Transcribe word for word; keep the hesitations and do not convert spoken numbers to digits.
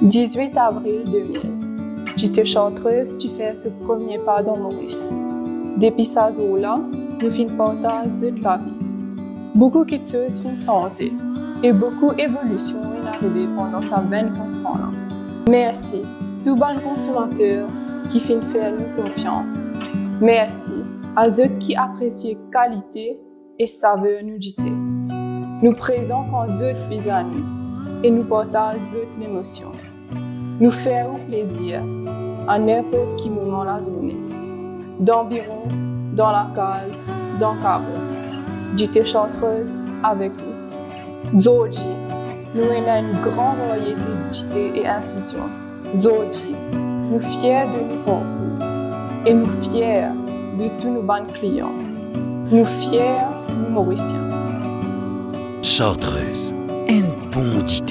Dizwit avril de mil, Dite Chartreuse ti fer so premie pa dan Moris. Depi sa zour la, nou finn partaz zot lavi. Boukou kiksoz finn sanze e boukou evolision inn arive pandan sa vennkat an la. Mersi tou bann konsomater ki finn fer nou konfians. Mersi a zot ki apresie kalite e saver nou dite. Nou prezan kan zot bizin nou e nou partaz zot lemosion. Nou fer ou plezir a ninport ki moman lazourne. Dan biro, dan lakaz, dan kabo. Dite Chartreuse avek ou. Zordi, nou ena enn gran varyete dite e infizion. Zordi, nou fier de nou parkour e nou fier de tou nou bann klian. Nou fier nou Morisien. Chartreuse, enn bon dite.